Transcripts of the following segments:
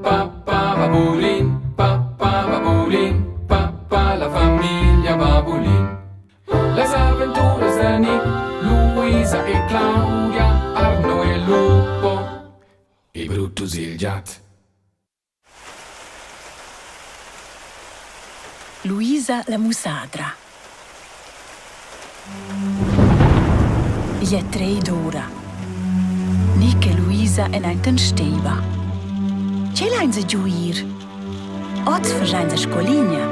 pa pa babulin, pa pa babulin, pa pa la famiglia Babulin. Las aventuras da Nick, Luisa e Claudia, Arno e Lupo e Brutus il giat. Luisa la mussadra. Igl è trei d'ura. Nic e Luisa èn ainten steiva. Tge lainsa giu ir? Oz faschainsa scoligna,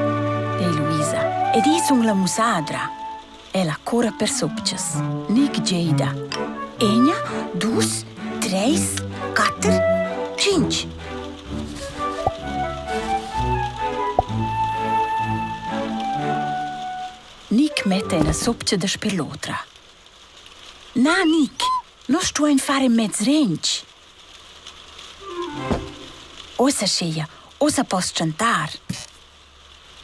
dei Luisa, ed i sun la mussadra. Ella curra per sopchas. Nic geida. Egna, dus, treis, quatter, tschintg. Nic metta ina sopcha dasper l'otra. Na, Nic, nus stuein far in mez rentg. Ussa scheia, ussa poss chantar.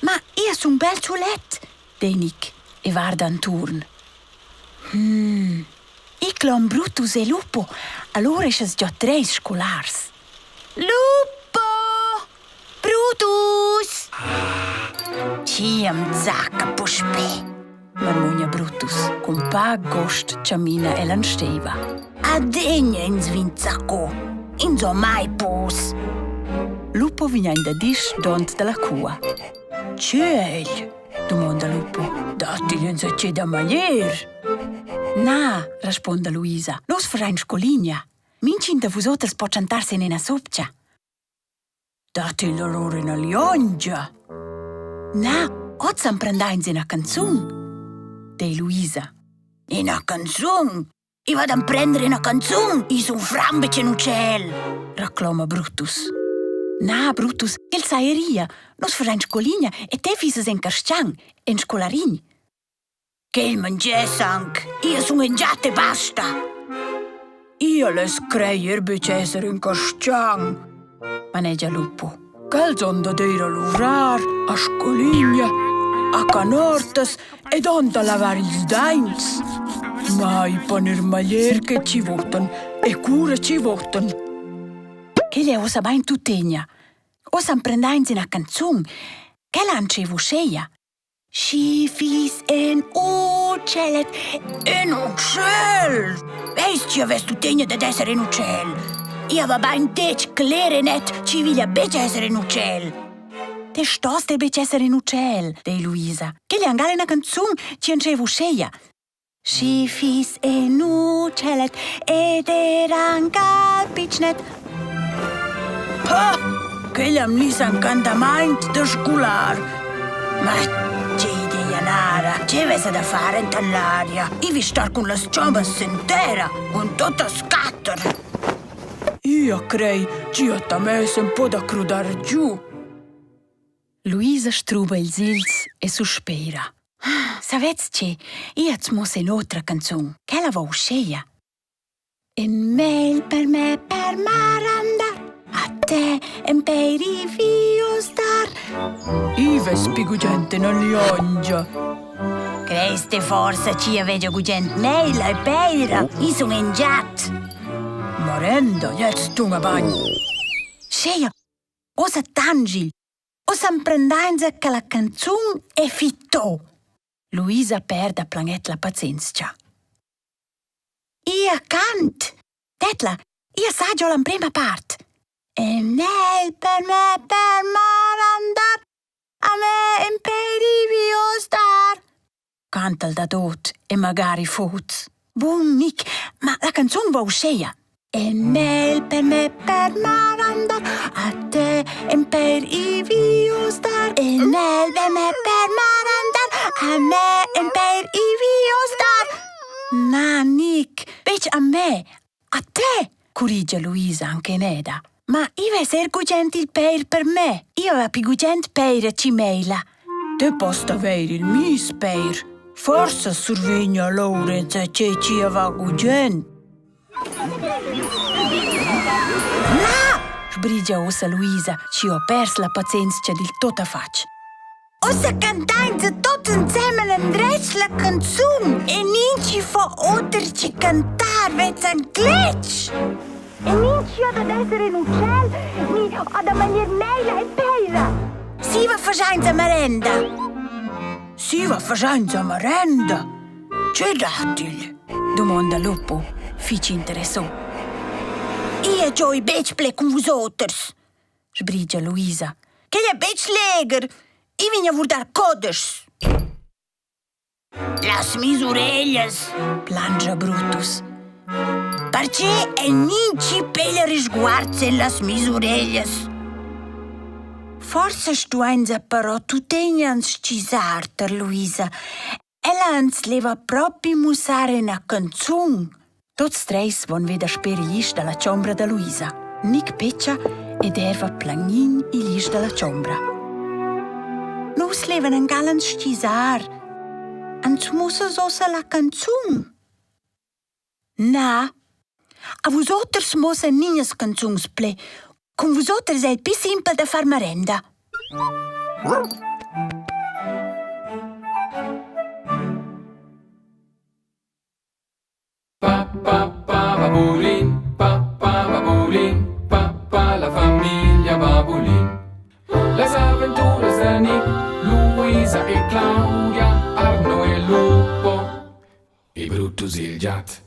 Ma ia sun bel sulet, dei Nic e varda anturn. Hmm, igl hom Brutus e Lupo, allura eschas giò treis scolars. Lupo! Brutus! Chi am zacca puspè? marmugna Brutus. Cun pac gost chamina el an steiva. Adegna ins vin zacco. Ins ho mai pos. Lupo vegn aint da disch dont dalla cua. Che egl? dumonda Lupo. Datti insatge da maglier? Na, rasponda Luisa, nus farein scoligna. Minchin da vus oters po chantar sin ina sopcha. Datti allura ina liongia? Na, oz emprendains ina canzun, dei Luisa. Ina canzun? I vad a prender ina canzun, i sun franc in ucel, recloma Brutus. Na, Brutus, el saeria, nus farein scoligna e te fisas en carstgan, en scolarin. Quel mangess anc, io sun in giat e basta. Io less creier buc esser ün carstgan, manegia Lupo. Quels han dad ir a luvrar, a scoligna, a canortas ed han da lavar ils daints. Mai paner maglier che ci votan e cura ci votan. Quella è ussa bain tuttegna. Ussa emprendains ina canzun. Quella antscheva uscheia. Schi fiss in utschellet, in utschel! Veis ti avess tuttegna dad esser in utschel? Ia va bain detg cler e net chi viglia betg esser in utschel. Te stost er betg esser in utschel, dei Luisa. Quella è angal ina canzun chi entscheiva uscheia. Schi fiss in utschellet ed era angal pitschnet. Ha! Quella am gnüss ancantamaint da sgular. Ma che idea nara! Che vessa da far enten l'aria? I vi star cun las chambas sin terra, cun tuttas quatter. Ia crei ch'ia ta mess ün po da crudar giù. Luisa struba ils îls e suspira. Savez che, ia at muoss ün'otra canzun, quella va uscheia. In mail per me per mar andar, a te en per i vio star. I vess pi gugent ina liongia. Creste forsa chi avegia gugent meila e peira, i sun in giat. Marenda, jetzt tunga bagn. Scheia, Ussa tangil, ussa emprendainsa che la canzun è fitto. Luisa perda planet la pazienzia. Ia cant! Tetla, ia sa giò l'emprema part. E nel per me per mar andar, a me in perivio star. Cantal da tut e magari fuz. Bun Nic, ma la canzun va uscheia. E mel per me per mar andar, a te en per i vio star. E mel per me per mar andar, a me en per i vio star. Na, Nic, betg a me, a te, currigia Luisa anche neda. Ma i vess er gugent il peir per me. Io aveva pi gugent peira ci meila. Te post haver il mis peir. Forsa survegna Lorenz che ci va gugent. Na! sbrigia ussa Luisa, ci ho pers la pazienzia dil tuttafatg. Ussa cantainsa tuts ensemen endretg la canzun e nin chi fa oter che cantar vezza cletg. E minchia dad esser in utschel ni a da manier meila e peira. Siva faschainsa marenda. Siva faschainsa marenda? Che datigl? Dumonda Lupo, fich interessò. Ia gioi betg ple cun vus oters, sbrigia Luisa. Quel è betg legher. I vegn a vurdar codeschs. Las mis ureglias, plangia Brutus. Perche el minchi peglia risguards en las mis ureglias. Forsa stuainsa però tuttegna ans stgisar tar Luisa. Ella ans leva propi mussar ina canzun. Tots treis von veda sper igl isch dalla chombra da Luisa. Nic petscha ed erva plagnin igl isch dalla chombra. Nus levan angal ans stgisar. Ans mussas ossa la canzun? Na. A vus oters muossa ninas canzuns ple. Cun vus oters è il pli simpel da far marenda. Pa pa pa babulin, pa pa babulin, pa pa la famiglia Babulin. Las aventuras da Nick, Luisa e Claudia, Arno e Lupo e Brutus il giat.